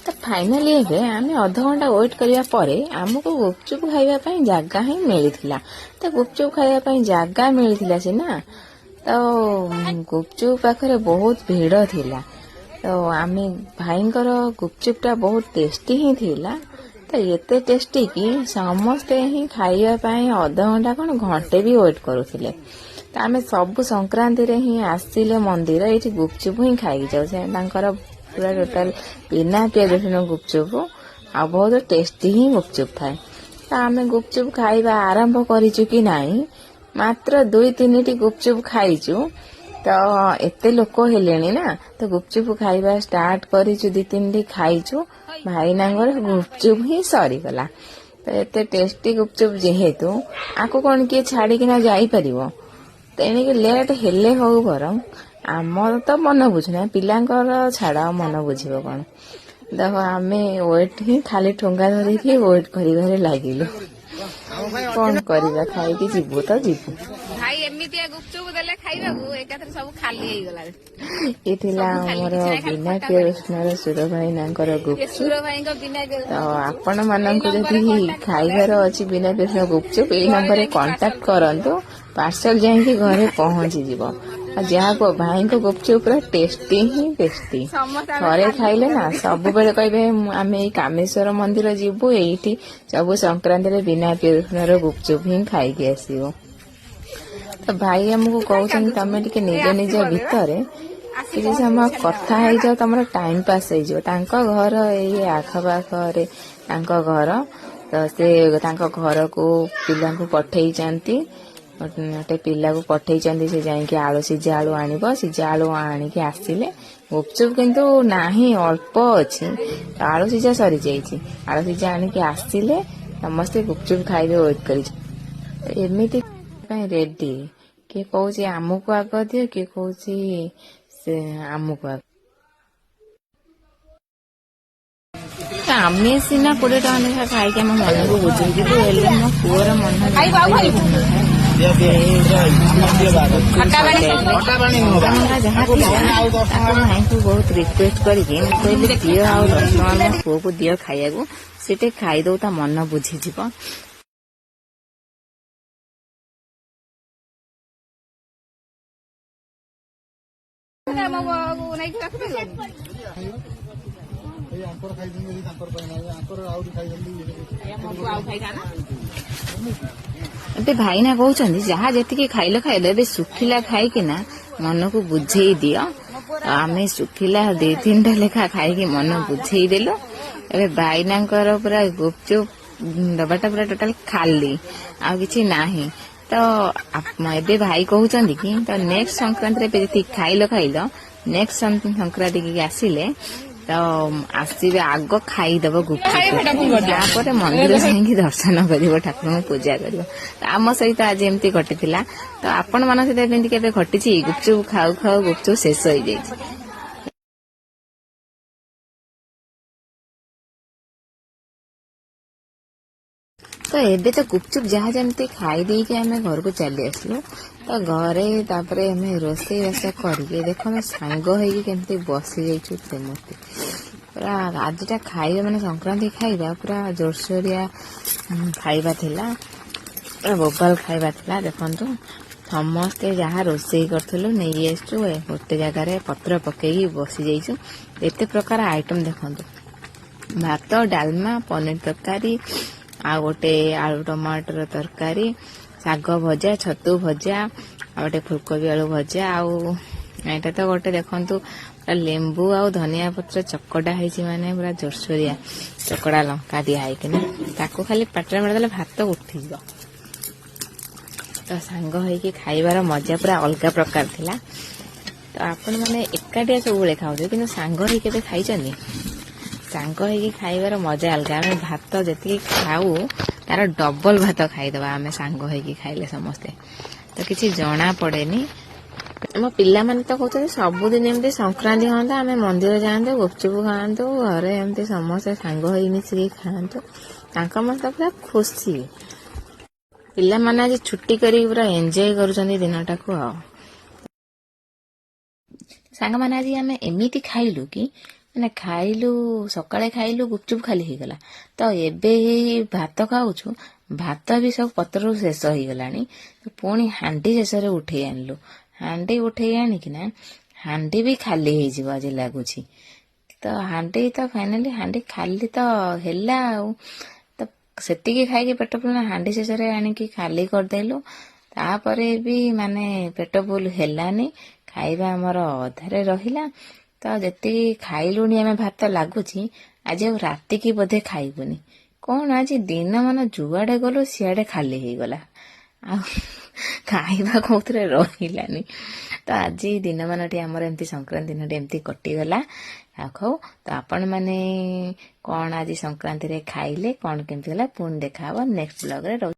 ତ ଫାଇନାଲି ଏବେ ଆମେ ଅଧଘଣ୍ଟା ୱେଟ୍ କରିବା ପରେ ଆମକୁ ଗୁପଚୁପ ଖାଇବା ପାଇଁ ଜାଗା ହିଁ ମିଳିଥିଲା। ତ ଗୁପଚୁପ ଖାଇବା ପାଇଁ ଜାଗା ମିଳିଥିଲା ସିନା, ତ ଗୁପଚୁପ ପାଖରେ ବହୁତ ଭିଡ଼ ଥିଲା। ତ ଆମେ ଭାଇଙ୍କର ଗୁପଚୁପଟା ବହୁତ ଟେଷ୍ଟି ହିଁ ଥିଲା। ତ ଏତେ ଟେଷ୍ଟି କି ସମସ୍ତେ ହିଁ ଖାଇବା ପାଇଁ ଅଧଘଣ୍ଟା କ'ଣ ଘଣ୍ଟେ ବି ୱେଟ୍ କରୁଥିଲେ। ତ ଆମେ ସବୁ ସଂକ୍ରାନ୍ତିରେ ହିଁ ଆସିଲେ ମନ୍ଦିର ଏଇଠି ଗୁପଚୁପ ହିଁ ଖାଇକି ଯାଉ। ସେ ତାଙ୍କର ପୁରା ଟୋଟାଲ ବିନା ପିଆଜ ରସୁଣ ଗୁପଚୁପ ଆଉ ବହୁତ ଟେଷ୍ଟି ହିଁ ଗୁପଚୁପ ଥାଏ। ତ ଆମେ ଗୁପଚୁପ ଖାଇବା ଆରମ୍ଭ କରିଛୁ କି ନାହିଁ, ମାତ୍ର ଦୁଇ ତିନିଟି ଗୁପଚୁପ ଖାଇଛୁ, ତ ଏତେ ଲୋକ ହେଲେଣି ନା। ତ ଗୁପଚୁପ ଖାଇବା ଷ୍ଟାର୍ଟ କରିଛୁ, ଦି ତିନିଟି ଖାଇଛୁ, ଭାଇନାଙ୍କର ଗୁପଚୁପ ହିଁ ସରିଗଲା। ତ ଏତେ ଟେଷ୍ଟି ଗୁପଚୁପ ଯେହେତୁ, ଆକୁ କ'ଣ କିଏ ଛାଡ଼ିକିନା ଯାଇପାରିବ? ତେଣିକି ଲେଟ୍ ହେଲେ ହଉ ବରଂ, ଆମର ତ ମନ ବୁଝୁନା, ପିଲାଙ୍କର ଛାଡ଼, ଆଉ ମନ ବୁଝିବ କ'ଣ? ଦେଖ, ଆମେ ୱେଟ୍ ହିଁ ଖାଲି ଠୁଙ୍ଗା ଧରିକି ୱେଟ୍ କରିବାରେ ଲାଗିଲୁ। କ'ଣ କରିବା, ଖାଇକି ଯିବୁ ତ ଯିବୁ। ଭାଇ ଏମିତିଆ ଗୁପଚୁପ ଦେଲେ ଖାଇବାକୁ, ଏକାଥରେ ସବୁ ଖାଲି ହେଇଗଲା। ଏ ଥିଲା ସବୁ ଖାଲି, ଆମର କିଛି ନାହିଁ, ଖାଲି ବିନା ଖଟା ପିଆଜ ପାଣି। ରସୁଣର ସୁର ଭାଇନାଙ୍କର ଏ ଗୁପଚୁପ। ସୁର ଭାଇଙ୍କ ବିନା ପିଆଜ ତ ରସୁଣ ଗୁପଚୁପ। ଆପଣ ମାନଙ୍କୁ ଏଇ ଯଦି ନମ୍ବରରେ କଣ୍ଟାକ୍ଟ କଲେ ଖାଇବାର ଅଛି ବିନା ପିଆଜ ରସୁଣ ଗୁପଚୁପ, ଏଇ ଘରେ ନମ୍ବରରେ ଯାଇକି କଣ୍ଟାକ୍ଟ ପାର୍ସଲ କରନ୍ତୁ, ପାର୍ସଲ ଯାଇକି ଘରେ ପହଞ୍ଚିଯିବ। ଆଉ ଯାହାକୁ ଭାଇଙ୍କ ଗୁପଚୁପ ପୁରା ଟେଷ୍ଟି ହିଁ ଟେଷ୍ଟି। ସମସ୍ତେ ଆମେ ଥରେ ଖାଲି ଖାଇଲେ ନା ସବୁବେଳେ କହିବେ, ଆମେ ଏଇ କାମେଶ୍ୱର ମନ୍ଦିର ଯିବୁ, ଏଇଠି ସବୁ ସଂକ୍ରାନ୍ତିରେ ବିନା ପିଆଜ ରସୁଣର ଗୁପଚୁପ ହିଁ ଖାଇକି ଆସିବୁ। ତ ଭାଇ ଆମକୁ କହୁଛନ୍ତି, ତମେ ଟିକେ ନିଜ ନିଜ ଭିତରେ ଆସି କିଛି ସମୟ କଥା ହେଇଯାଅ, ତମର ଟାଇମ ପାସ୍ ହେଇଯିବ। ତାଙ୍କ ଘର ଏଇ ଆଖପାଖରେ ତାଙ୍କ ଘର। ତ ସେ ତାଙ୍କ ଘରକୁ ପିଲାଙ୍କୁ ପଠେଇଛନ୍ତି, ଗୋଟେ ପିଲାକୁ ପଠେଇଛନ୍ତି, ସେ ଯାଇକି ଆଳୁ ସିଝା ଆଳୁ ଆଣିବ। ସିଝା ଆଳୁ ଆଣିକି ଆସିଲେ ଗୁପଚୁପ କିନ୍ତୁ ନାହିଁ, ଅଳ୍ପ ଅଛି, ତ ଆଳୁ ସିଝା ସରିଯାଇଛି। ଆଳୁ ସିଝା ଆଣିକି ଆସିଲେ ସମସ୍ତେ ଗୁପଚୁପ ଖାଇବେ ୱେଟ୍ କରି। ଏମିତି ପାଇଁ ରେଡି, କିଏ କହୁଛି ଆମକୁ ଆଗ ଦିଅ, କିଏ କହୁଛି ସେ ଆମକୁ ଆଗ। ତ ଆମେ ସିନା 20 ଟଙ୍କା ଲେଖା ଖାଇକି ଆମ ମନକୁ ବୁଝେଇଯିବୁ, ହେଲେ ମୋ ପୁଅର ମନ ଖାଇବୁ ଆଉ ଖାଇବୁ? ଖଟା ପାଣି। ଟଙ୍କା ଯାହା ଥିଲା, ତାକୁ ଭାଇଙ୍କୁ ବହୁତ ରିକ୍ୱେଷ୍ଟ କରିକି ମୁଁ କହିଲି, ଦିଅ ଆଉ 10 ଟଙ୍କା ମୋ ପୁଅକୁ ଦିଅ ଖାଇବାକୁ, ସେ ଟିକେ ଖାଇଦଉ, ତା ମନ ବୁଝିଯିବ। ମୋ ନେଇକି ରଖିପାରିବନି। ଏଇ ଆଙ୍କର ଖାଇଛନ୍ତି, ଏଇ ତାଙ୍କର ପାଇଁ ନାହିଁ, ଆଙ୍କର ଆହୁରି ଖାଇଛନ୍ତି। ମୋ ପୁଅ ଆଉ ଖାଇଥାନ୍ତା। ଏବେ ଭାଇନା କହୁଛନ୍ତି, ଯାହା ଯେତିକି ଖାଇଲ ଖାଇଲ, ଏବେ ଶୁଖିଲା ଖାଇକିନା ମନକୁ ବୁଝେଇ ଦିଅ। ତ ଆମେ ଶୁଖିଲା ଦି ତିନିଟା ଲେଖା ଖାଇକି ମନ ବୁଝେଇ ଦେଲୁ। ଏବେ ଭାଇନାଙ୍କର ପୁରା ଗୁପଚୁପ ଡବାଟା ପୁରା ଟୋଟାଲ ଖାଲି, ଆଉ କିଛି ନାହିଁ। ତ ଏବେ ଭାଇ କହୁଛନ୍ତି କି ତ ନେକ୍ସଟ ସଂକ୍ରାନ୍ତିରେ ଏବେ ଯେତିକି ଖାଇଲ ଖାଇଲ, ନେକ୍ସଟ ସଂକ୍ରାନ୍ତି କି ଆସିଲେ ତ ଆସିବେ, ଆଗ ଖାଇଦବ ଗୁପଚୁପ, ତାପରେ ମନ୍ଦିର ଯାଇକି ଦର୍ଶନ କରିବ, ଠାକୁରଙ୍କୁ ପୂଜା କରିବ। ତ ଆମ ସହିତ ଆଜି ଏମିତି ଘଟିଥିଲା। ତ ଆପଣ ମାନଙ୍କ ସହିତ ଏମିତି କେବେ ଘଟିଛି, ଗୁପଚୁପ ଖାଉ ଖାଉ ଗୁପଚୁପ ଶେଷ ହେଇଯାଇଛି? ତ ଏବେ ତ ଗୁପଚୁପ ଯାହା ଯେମିତି ଖାଇ ଦେଇକି ଆମେ ଘରକୁ ଚାଲି ଆସିଲୁ। ତ ଘରେ ତାପରେ ଆମେ ରୋଷେଇ ବାସ କରିକି, ଦେଖ, ଆମେ ସାଙ୍ଗ ହେଇକି କେମିତି ବସି ଯାଇଛୁ ସେମିତି ପୁରା। ଆଜିଟା ଖାଇବା ମାନେ ସଂକ୍ରାନ୍ତି ଖାଇବା ପୁରା ଜୋରସୋରିଆ ଖାଇବା ଥିଲା, ପୁରା ବୋବାଲ ଖାଇବା ଥିଲା। ଦେଖନ୍ତୁ, ସମସ୍ତେ ଯାହା ରୋଷେଇ କରିଥିଲୁ ନେଇ ଆସିଛୁ, ଏ ଗୋଟେ ଜାଗାରେ ପତ୍ର ପକେଇକି ବସି ଯାଇଛୁ। ଏତେ ପ୍ରକାର ଆଇଟମ ଦେଖନ୍ତୁ, ଭାତ, ଡାଲମା, ପନିର ତରକାରୀ, ଆଉ ଗୋଟେ ଆଳୁ ଟମାଟର ତରକାରୀ, ଶାଗ ଭଜା, ଛତୁ ଭଜା, ଆଉ ଗୋଟେ ଫୁଲକୋବି ଆଳୁ ଭଜା, ଆଉ ଏଇଟା ତ ଗୋଟେ ଦେଖନ୍ତୁ ପୁରା ଲେମ୍ବୁ ଆଉ ଧନିଆ ପତ୍ର ଚକଟା ହେଇଛି, ମାନେ ପୁରା ଜୋରସୋରିଆ ଚକଡ଼ା, ଲଙ୍କା ଦିଆ ହେଇକିନା, ତାକୁ ଖାଲି ପାଟିରେ ମାରିଦେଲେ ଭାତ ଉଠିଯିବ। ତ ସାଙ୍ଗ ହେଇକି ଖାଇବାର ମଜା ପୁରା ଅଲଗା ପ୍ରକାର ଥିଲା। ତ ଆପଣମାନେ ଏକାଟିଆ ସବୁବେଳେ ଖାଉଥିବେ, କିନ୍ତୁ ସାଙ୍ଗ ହେଇକି କେବେ ଖାଇଛନ୍ତି? ସାଙ୍ଗ ହେଇକି ଖାଇବାର ମଜା ଅଲଗା। ଆମେ ଭାତ ଯେତିକି ଖାଉ, ତାର ଡବଲ ଭାତ ଖାଇଦବା ଆମେ ସାଙ୍ଗ ହେଇକି ଖାଇଲେ ସମସ୍ତେ, ତ କିଛି ଜଣା ପଡେନି। ଆମ ପିଲାମାନେ ତ କହୁଛନ୍ତି, ସବୁଦିନ ଏମିତି ସଂକ୍ରାନ୍ତି ହୁଅନ୍ତା, ଆମେ ମନ୍ଦିର ଯାଆନ୍ତୁ, ଗୁପଚୁପ ଖାଆନ୍ତୁ, ଘରେ ଏମିତି ସମସ୍ତେ ସାଙ୍ଗ ହେଇ ମିଶିକି ଖାଆନ୍ତୁ। ତାଙ୍କ ମନ ତ ପୁରା ଖୁସି। ପିଲାମାନେ ଆଜି ଛୁଟି କରିକି ପୁରା ଏନ୍ଜୟ କରୁଛନ୍ତି ଦିନଟାକୁ। ଆଉ ସାଙ୍ଗମାନେ, ଆଜି ଆମେ ଏମିତି ଖାଇଲୁ କି ମାନେ ଖାଇଲୁ, ସକାଳେ ଖାଇଲୁ ଗୁପଚୁପ୍ ଖାଲି ହେଇଗଲା। ତ ଏବେ ଏଇ ଭାତ ଖାଉଛୁ, ଭାତ ବି ସବୁ ପତ୍ରରୁ ଶେଷ ହେଇଗଲାଣି। ତ ପୁଣି ହାଣ୍ଡି ଶେଷରେ ଉଠେଇ ଆଣିଲୁ। ହାଣ୍ଡି ଉଠେଇ ଆଣିକିନା ହାଣ୍ଡି ବି ଖାଲି ହେଇଯିବ ଆଜି ଲାଗୁଛି। ତ ହାଣ୍ଡି ତ ଫାଇନାଲି ହାଣ୍ଡି ଖାଲି ତ ହେଲା। ଆଉ ତ ସେତିକି ଖାଇକି ପେଟ ଫୁଲ, ହାଣ୍ଡି ଶେଷରେ ଆଣିକି ଖାଲି କରିଦେଲୁ। ତାପରେ ବି ମାନେ ପେଟ ଫୁଲ ହେଲାନି, ଖାଇବା ଆମର ଅଧାରେ ରହିଲା। ତ ଯେତିକି ଖାଇଲୁଣି ଆମେ ଭାତ, ଲାଗୁଛି ଆଜି ଆଉ ରାତିକି ବୋଧେ ଖାଇବୁନି। କ'ଣ ଆଜି ଦିନମାନ ଯୁଆଡ଼େ ଗଲୁ ସିଆଡ଼େ ଖାଲି ହେଇଗଲା, ଆଉ ଖାଇବା କୋଉଥିରେ ରହିଲାନି। ତ ଆଜି ଦିନମାନଟି ଆମର ଏମିତି ସଂକ୍ରାନ୍ତି ଦିନଟି ଏମିତି କଟିଗଲା। ଆଉ ଖାଉ ତ ଆପଣମାନେ କ'ଣ ଆଜି ସଂକ୍ରାନ୍ତିରେ ଖାଇଲେ, କ'ଣ କେମିତି ହେଲା, ପୁଣି ଦେଖାହବ ନେକ୍ସଟ ବ୍ଲଗରେ। ରହୁଛି।